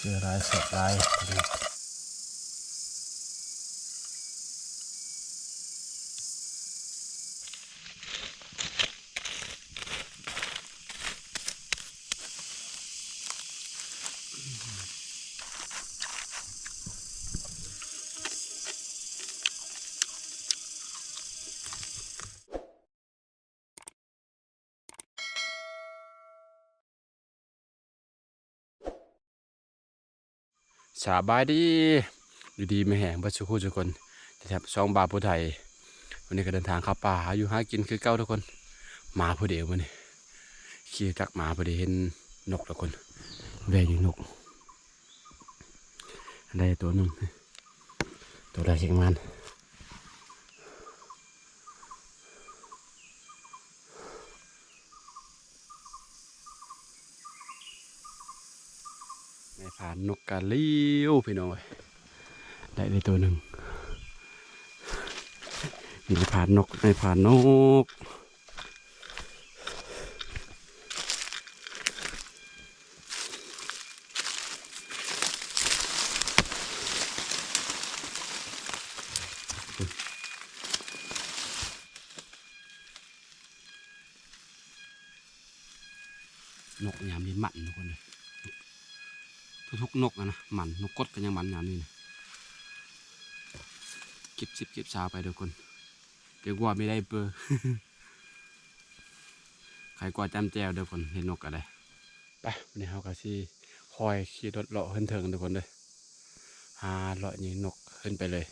ເກືອຫຼາຍ ແຊບຫຼາຍ. ສະບາຍດີ ຢູ່ດີມີແຮງເບິດສູ່ຄູ່ສູ່ຄົນ ຈະແທບຊ່ອງບ່າວຜູ້ໄທ. ວັນນີ້ກໍເດີນທາງເຂົ້າປ່າຫາຢູ່ຫາກິນຄືເກົ່າທຸກຄົນ. ມາຜູ້ດຽວມື້ນີ້ ຂີ່ຈັກມາພໍດີເຫັນນົກທຸກຄົນ ແວ່ຍິງນົກ ໄດ້ຕົວໜຶ່ງ ຕົວລະເຄັງມານ. ນາຍພານນົກກະລິວ ພີ່ນ້ອງເອີຍ ໄດ້ໄດ້ຕົວໜຶ່ງ. ນາຍພານນົກ ນາຍພານນົກ. ນົກຍາມນີ້ມັນທຸກຄົນເອີຍ ທຸກໆນົກຫັ້ນນະມັນ. ນົກກົດກໍຍັງມັນຍາມນີ້ນະ ເກັບສິບເກັບຊາວໄປທຸກຄົນ. ເກັບກວ່າມີໄດ້ເປີ ໄຄກວ່າຈ້ຳແຈ່ວເດີຄົນ ເຫັນນົກກໍໄດ້. ໄປ ວັນນີ້ເຮົາກໍຊິຄ່ອຍຂີ່ລົດເລາະຂຶ້ນເທິງທຸກຄົນເດີ ຫາເລາະຍິງນົກຂຶ້ນໄປເລີຍ.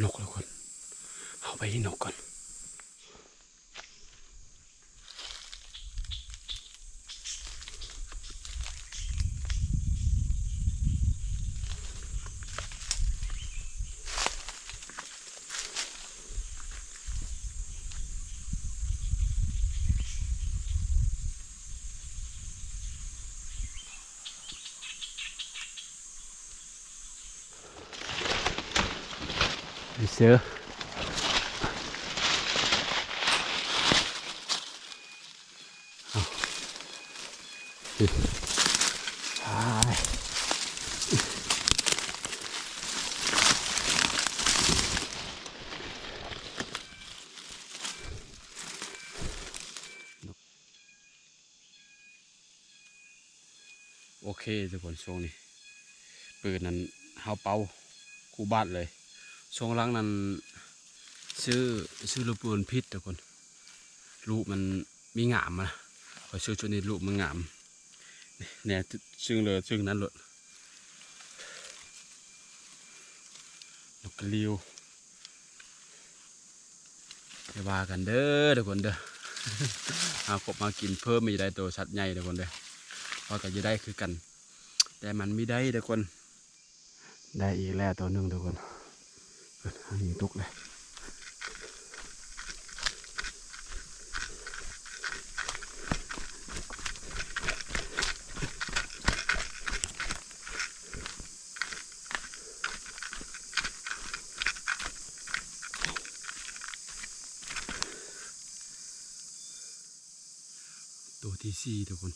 ນົກທຸກຄົນ ເຮົາໄປເຫັນນົກກ່ອນ. ໄປເຊີ ເອົາ ໂອເຄທຸກຄົນ ຊ່ວງນີ້ປືນນັ້ນເຮົາເປົ່າຄູ່ບາດເລີຍ. ຊ່ວງຫຼັງນັ້ນຊື້ ຊື້ລູກປືນຜິດທຸກຄົນ ລູກມັນມີງາມນະ ຂ້ອຍຊື້ຊຸດນີ້ລູກມັນງາມ ແນ່ ຊຶ່ງເລີຊຶ່ງນັ້ນໂລດ. ນົກກະລິວ. ຢ່າວ່າກັນເດີທຸກຄົນເດີ ຫາກົບມາກິນເພີ່ມ ມີໄດ້ໂຕສັດໃຫຍ່ທຸກຄົນເດີ ຂ້ອຍກໍຢາກໄດ້ຄືກັນ ແຕ່ມັນມີໄດ້ທຸກຄົນ. ໄດ້ອີກແລ້ວໂຕໜຶ່ງທຸກຄົນ ເອີ ອັນນີ້ຕົກແລ້ວ. ໂຕທີສີ່ທຸກຄົນ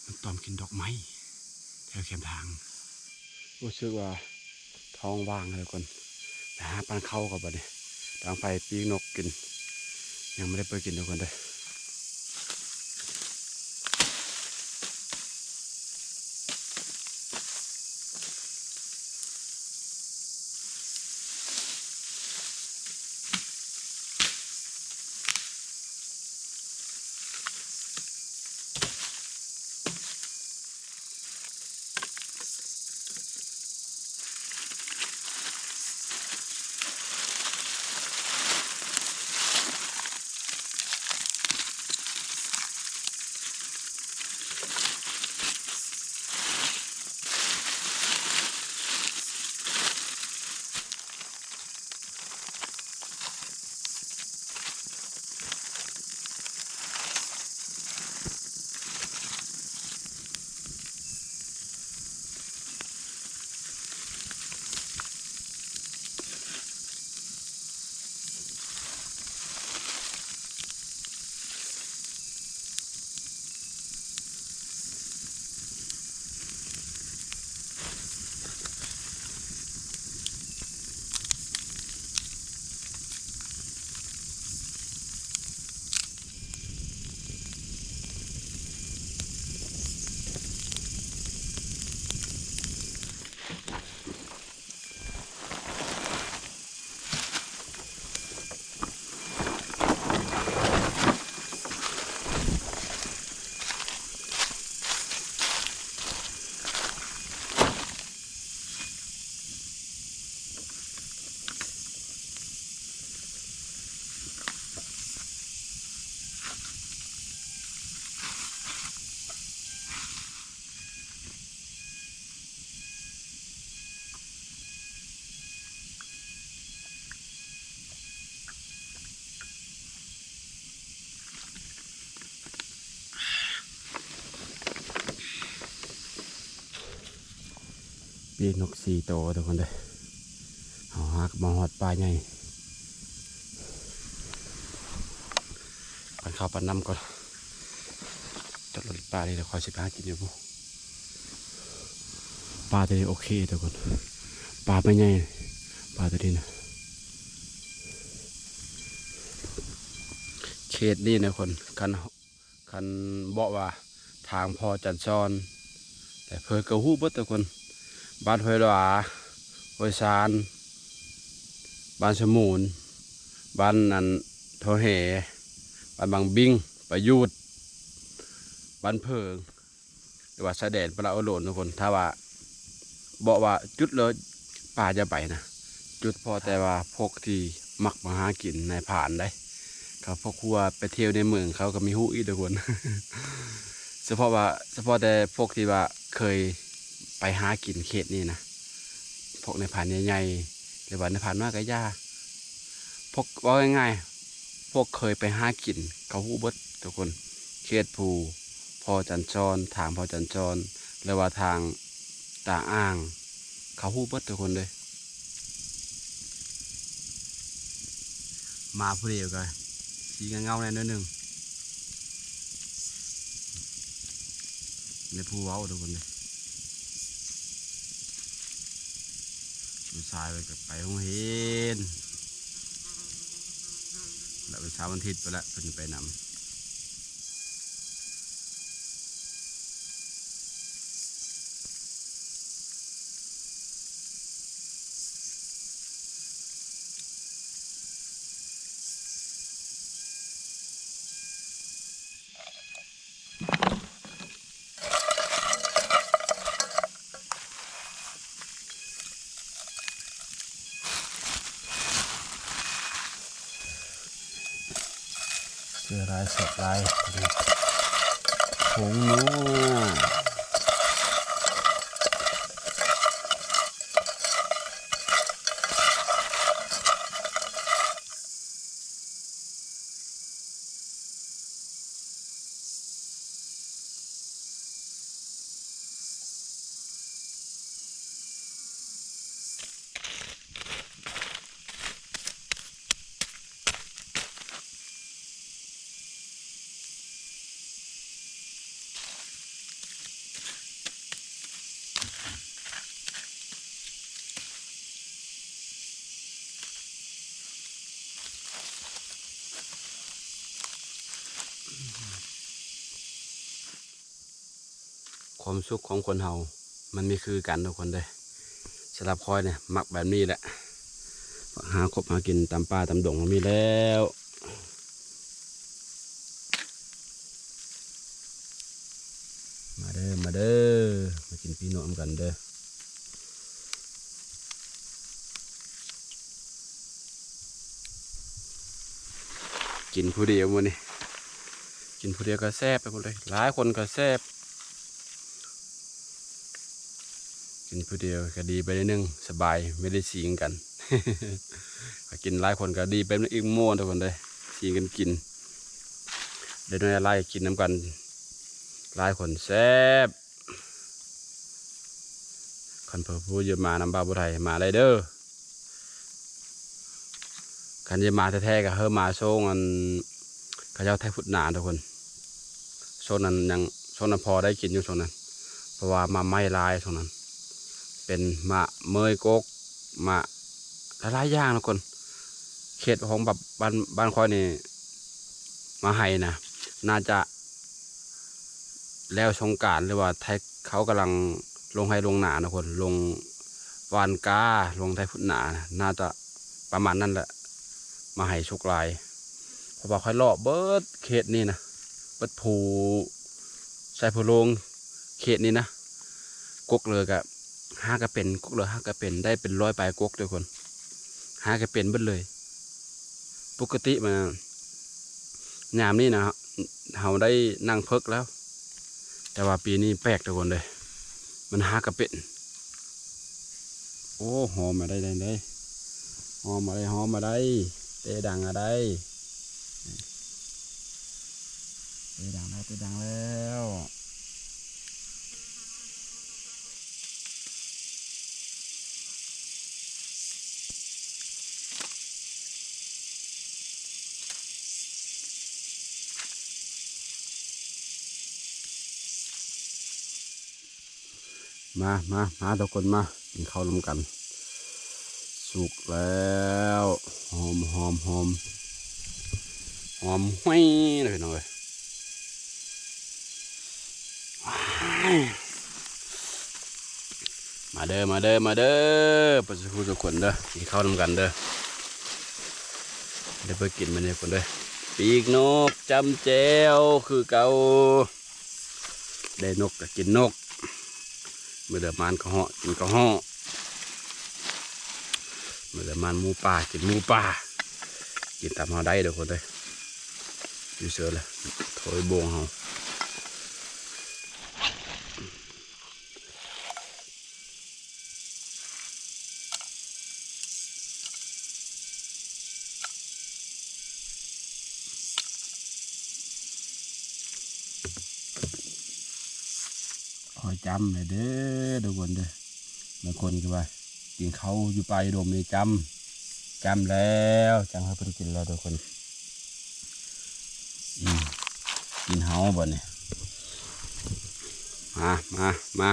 ມັນຕອມກິນດອກໄມ້ແຖວແຄມທາງ. ຮູ້ສຶກວ່າທ້ອງວ່າງທຸກຄົນ ໄປຫາປັ້ນເຂົ້າກ່ອນບັດນີ້ ດັງໄຟປີ້ງນົກກິນ. ຍັງບໍ່ໄດ້ເປີດກິນທຸກຄົນເດີ. ປີກນົກສີ່ໂຕທຸກຄົນເດີ. ເຮົາຫາກະມາຮອດປ່າໃຫຍ່ ປັນເຂົ້າປັນນ້ຳກ່ອນ. ຈອດລົດປ່ານີ້ ແລ້ວຄ່ອຍຊິໄປຫາກິນຢູ່ພຸ້ນ. ປ່າໂຕນີ້ໂອເຄທຸກຄົນ ປ່າໄມ້ໃຫຍ່ ປ່າໂຕນີ້ນະ. ເຂດນີ້ນະຄົນ ຄັນ ຄັນເວົ້າວ່າທາງພໍ່ຈັນຊອນ ແຕ່ເພິ່ນກໍຮູ້ເບິດທຸກຄົນ ບ້ານຫ້ວຍຫຼວາ ຫ້ວຍຊານ ບ້ານສະໝູນ ບ້ານອັນທໍ່ແຮ່ ບ້ານບັງບິງ ປະຍູດ ບ້ານເຜິງ ຫຼືວ່າຊາຍແດນປະລາໂອໂລນທຸກຄົນ. ຖ້າວ່າເວົ້າວ່າຈຸດເລີຍປ່າຢ່າໄປນະ ຈຸດພໍແຕ່ວ່າພວກທີ່ມັກມາຫາກິນນາຍພານໄດ໋. ເຂົາພວກຄົວໄປທ່ຽວໃນເມືອງເຂົາກໍມີຮູ້ອີກທຸກຄົນ ສະເພາະວ່າ ສະເພາະແຕ່ພວກທີ່ວ່າເຄີຍໄປຫາກິນເຂດນີ້ນະ ພວກນາຍພານໃຫຍ່ໆ ຫຼືວ່ານາຍພານນ້ອຍກໍຢ່າ ພວກ ເວົ້າງ່າຍໆ ພວກເຄີຍໄປຫາກິນເຂົາຮູ້ເບິດທຸກຄົນ. ເຂດພູພໍ່ຈັນຊອນ ທາງພໍ່ຈັນຊອນ ຫຼືວ່າທາງຕາອ່າງ ເຂົາຮູ້ເບິດທຸກຄົນເດີ. ມາຜູ້ດຽວກໍຊິເຫງົາໆແດ່ໜ້ອຍໜຶ່ງ ໃນຜູ້ເວົ້າທຸກຄົນເດີ. ລູກຊາຍເພິ່ນກໍໄປໂຮງຮຽນ ແລ້ວເປັນເສົາວັນອາທິດໄປລະ ເພິ່ນໄປນຳ. ເສືອຫຼາຍ ແຊບຫຼາຍ ຜົງນົວ. ເສຍຫຼາຍ ແຊບຫຼາຍ ຄວາມສຸກຂອງຄົນເຮົາມັນມີຄືກັນທຸກຄົນເດີ. ສຳລັບຂ້ອຍນີ້ມັກແບບນີ້ແຫຼະ ຫາຄົບຫາກິນຕາມປ່າຕາມດົງມັນມີແລ້ວ. ມາເດີ ມາເດີ ມາກິນປີໂນນຳກັນເດີ. ກິນຜູ້ດຽວມື້ນີ້ ກິນຜູ້ດຽວກໍແຊບໄປໝົດເລີຍ ຫຼາຍຄົນກໍແຊບ. ກິນຜູ້ດຽວກໍດີໄປໜ້ອຍໜຶ່ງ ສະບາຍ ບໍ່ໄດ້ສີງກັນ. ຖ້າກິນຫຼາຍຄົນກໍດີໄປອີກມ່ວນທຸກຄົນເດີ ສີງກັນກິນ. ເດັກນ້ອຍຫຼາຍກິນນຳກັນ ຫຼາຍຄົນແຊບ. ຄັນເພິ່ນຜູ້ຢາກມານຳບ່າວຜູ້ໄທມາໄດ້ເດີ. ຄັນຢາກມາແທ້ໆກໍເຮີມາຊ່ວງອັນ ເຂົາເຈົ້າໄຖພຸດໜາທຸກຄົນ. ຊ່ວງນັ້ນຍັງ ຊ່ວງນັ້ນພໍໄດ້ກິນຢູ່ຊ່ວງນັ້ນ ເພາະວ່າໝາກໄມ້ຫຼາຍຊ່ວງນັ້ນ ເປັນໝາກເມີຍກົກ ໝາກຫຼາຍໆຢ່າງທຸກຄົນ. ເຂດຂອງ ບ- ບ້ານ ບ້ານຂ້ອຍນີ້ ໝາກໄຮ່ນະ ໜ້າຈະ ແລ້ວສົງການ ຫຼືວ່າໄຖ ເຂົາກຳລັງລົງໄຮ່ລົງນານະຄົນ ລົງຫວ່ານກ້າ ລົງໄຖພຸດໜາ ໜ້າຈະປະມານນັ້ນແຫຼະ. ໝາກໄຮ່ສຸກຫຼາຍ ເພາະວ່າຂ້ອຍເລາະເບິດເຂດນີ້ນະ ເບິດພູໄຊພູໂລງເຂດນີ້ນະ. ກົກເລີກະຫາກະເປັນ ກົກເລີຫາກະເປັນ ໄດ້ເປັນຮ້ອຍປາຍກົກທຸກຄົນ ຫາກະເປັນເບິດເລີຍ. ປົກກະຕິມາຍາມນີ້ນະ ເຮົາໄດ້ນັ່ງເພິກແລ້ວ ແຕ່ວ່າປີນີ້ແປກທຸກຄົນເດີ ມັນຫາກະເປັນ. ໂອ້ ຫອມມາໄດ້ ໄດ້ ໄດ້ ຫອມມາໄດ້ ຫອມມາໄດ້ ເຕະດັງມາໄດ້ ເຕະດັງໄດ້ ເຕະດັງແລ້ວ. ມາ ມາ ມາ ທຸກຄົນມາ ກິນເຂົ້ານຳກັນ. ສຸກແລ້ວ ຫອມ ຫອມ ຫອມ ຫອມຫວຍເລີຍພີ່ນ້ອງເອີຍ. ມາເດີ ມາເດີ ມາເດີ ເບິດສູ່ຜູ້ສູ່ຄົນເດີ ກິນເຂົ້ານຳກັນເດີ. ໄດ້ໄປກິນມື້ນີ້ຄົນເດີ ປີກນົກຈ້ຳແຈ່ວຄືເກົ່າ. ໄດ້ນົກກໍກິນນົກ ມື້ໃດມານກະເຫາະກິນກະເຫາະ ມື້ໃດມານໝູປ່າກິນໝູປ່າ. ກິນຕາມເຮົາໄດ້ເດີຄົນເດີ ຢູ່ເຊີລະ ໂຖຍໂບງເຮົາ. ຂໍຈ້ຳແດ່ເດີ ທຸກຄົນເດີ. ບາງຄົນກໍວ່າ ກິນເຂົ້າຢູ່ປ່າຢູ່ດົງນີ້ຈ້ຳ ຈ້ຳແລ້ວ ຈ້ຳໃຫ້ເພິ່ນກິນແລ້ວທຸກຄົນ. ອືມ ກິນເຮົາບັດນີ້ ມາ ມາ ມາ.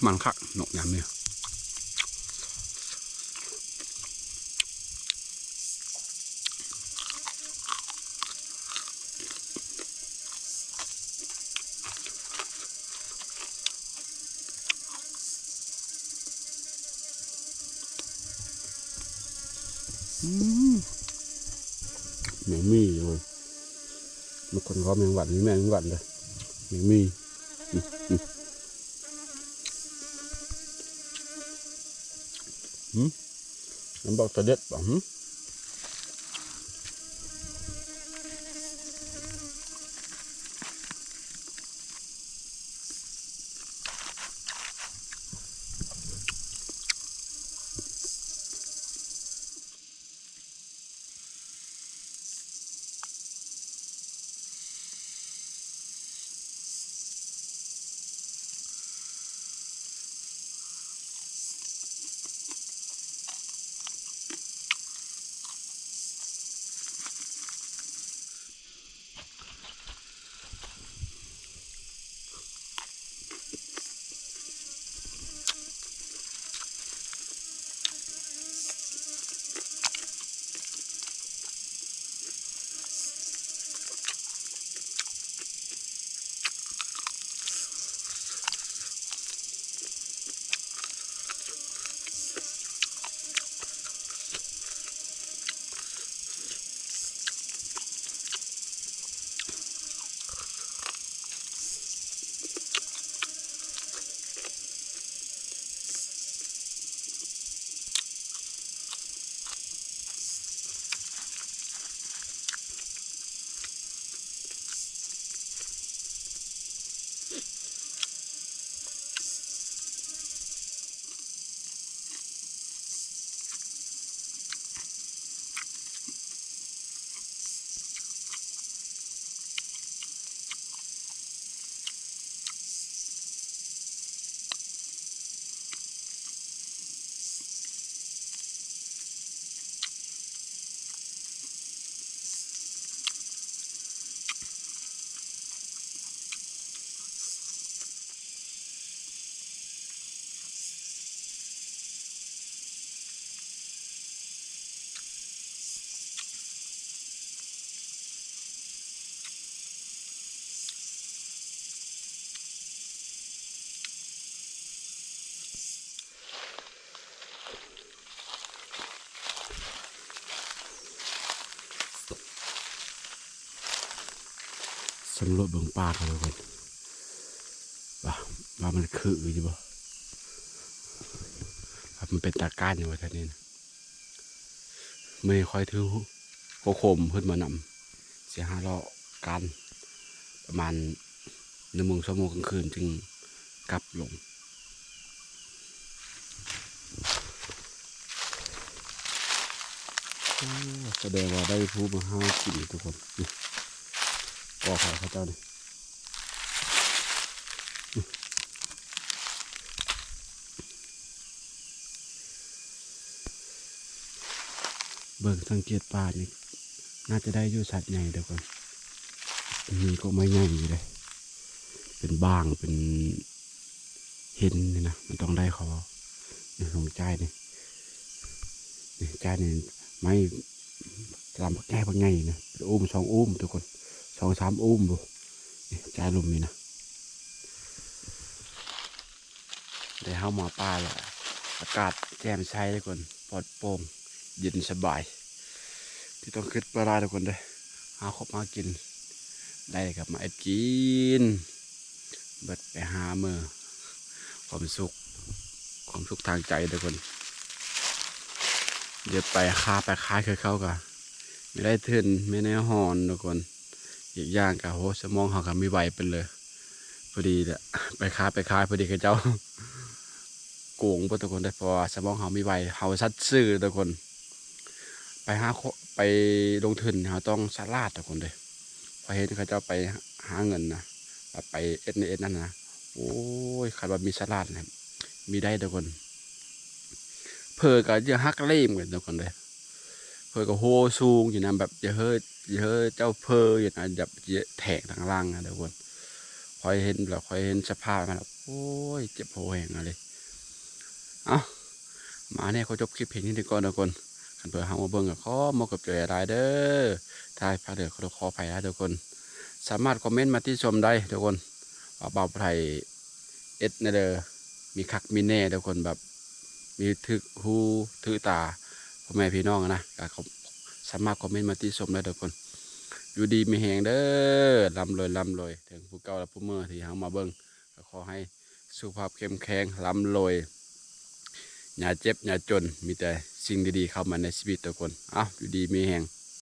ມັນຄັກນົກຍາມນີ້. ອືມ ແມງໝີ່ເວີຍ ບາງຄົນເວົ້າແມງວັນ ນີ້ແມງວັນເດີ ແມງໝີ່. ອືມ ອືມ ອືມ ມັນບອກຕະເດັດບໍ? ຫືມ. ສຳຫຼວດເບິ່ງປ່າກ່ອນທຸກຄົນ ວ່າ ວ່າມັນຄືຢູ່ບໍ່ ວ່າມັນເປັນຕາກ້ານຢູ່ບໍ່ແຖວນີ້ນະ. ມື້ນີ້ຂ້ອຍຖືຫົວໂຄມຂຶ້ນມານຳ ຊິຫາເລາະກ້ານປະມານໜຶ່ງໂມງ ສອງໂມງກາງຄືນຈຶ່ງກັບລົງ. ໂອ້ ສະແດງວ່າໄດ້ຜູ້ມາຫາກິນທຸກຄົນ ນີ້ ກໍໄຜ່ເຂົາເຈົ້ານີ້ ເບິ່ງສັງເກດປ່ານີ້ ໜ້າຈະໄດ້ຢູ່ສັດໃຫຍ່ເດີກ່ອນ ມີກົກໄມ້ໃຫຍ່ຢູ່ເດ້ ເປັນບ້າງ ເປັນເຫັນນີ້ນະ ມັນຕ້ອງໄດ້ເຂົາເວົ້າ ນີ້ ຂອງຈ້າຍນີ້ ນີ້ ຈ້າຍນີ້ ໄມ້ລຳບັກໃຫຍ່ ບັກໃຫຍ່ນະ ເປັນອູ້ມ ສອງອູ້ມທຸກຄົນ ສອງສາມອູ້ມພຸ້ນ ນີ້ ຈ້າຍລຸ່ມນີ້ນະ. ໄດ້ເຮົາມາປ່າແລ້ວ ອາກາດແຈ່ມໃສທຸກຄົນ ປອດໂປ່ງ ເຢັນສະບາຍ ທີ່ຕ້ອງຄິດບໍ່ໄດ້ທຸກຄົນເດີ ຫາຄົບຫາກິນ ໄດ້ກໍມາເຮັດກິນ ເບິດໄປຫ້າມື້ ຄວາມສຸກ ຄວາມສຸກທາງໃຈທຸກຄົນ. ດຽວໄປຄ້າໄປຂາຍຄືເກົ່າກໍ ມີໄດ້ທຶນ ມີແນວຮ້ອນທຸກຄົນ ອີກຢ່າງກໍໂຫ ສະໝອງເຮົາກໍມີໄວເປັນເລີຍ ພໍດີແຫຼະ ໄປຄ້າໄປຂາຍ ພໍດີເຂົາເຈົ້າໂກງເບິດທຸກຄົນເດີ ເພາະວ່າສະໝອງເຮົາມີໄວ ເຮົາສັດຊື່ທຸກຄົນ. ໄປຫາ ໄປລົງທຶນເຮົາຕ້ອງສະຫຼາດທຸກຄົນເດີ ຂ້ອຍເຫັນເຂົາເຈົ້າໄປຫາເງິນນະ ແລ້ວໄປເຮັດນີ້ເຮັດນັ້ນນະ ໂອ້ຍ ຄັນວ່າມີສະຫຼາດນະ ມີໄດ້ທຸກຄົນ. ເຜີກໍຈະຫັກເຫຼັ້ມກັນທຸກຄົນເດີ ເຜີກໍໂຫສູງຢູ່ນະ ແບບຢ່າເຮີ ຢ່າເຮີເຈົ້າເຜີຢູ່ນະ ແບບຈະແທກທາງຫຼັງນະທຸກຄົນ. ຂ້ອຍເຫັນແລ້ວ ຂ້ອຍເຫັນສະພາບມັນແລ້ວ ໂອ້ຍ ເຈັບຫົວແຮງອີ່ຫຼີ. ເອົ້າ ມາແນ່ ຂໍຈົບຄລິບພຽງເທົ່ານີ້ກ່ອນທຸກຄົນ. ຄັນເພື່ອເຮົາມາເບິ່ງກໍຂໍມອບຂອບໃຈຫຼາຍໆເດີ ຖ້າພາດເດີ ຂໍໂທດຂໍອະໄພຫຼາຍທຸກຄົນ. ສາມາດຄອມເມັນມາຕິຊົມໄດ້ທຸກຄົນ ວ່າບ່າວໄທ ເຮັດແນວໃດ ມີຄັກມີແນ່ທຸກຄົນ ແບບມີຖືກຫູຖືກຕາພໍ່ແມ່ພີ່ນ້ອງນະ ກໍສາມາດຄອມເມັນມາຕິຊົມໄດ້ທຸກຄົນ. ຢູ່ດີມີແຮງເດີ ລ່ຳລວຍ ລ່ຳລວຍ ເຖິງຜູ້ເກົ່າແລະຜູ້ໃໝ່ທີ່ເຮົາມາເບິ່ງ ກໍຂໍໃຫ້ສຸຂະພາບເຂັ້ມແຂງ ລ່ຳລວຍ ຢ່າເຈັບຢ່າຈົນ ມີແຕ່ສິ່ງດີໆເຂົ້າມາໃນຊີວິດທຸກຄົນ. ເອົ້າ ຢູ່ດີມີແຮງ.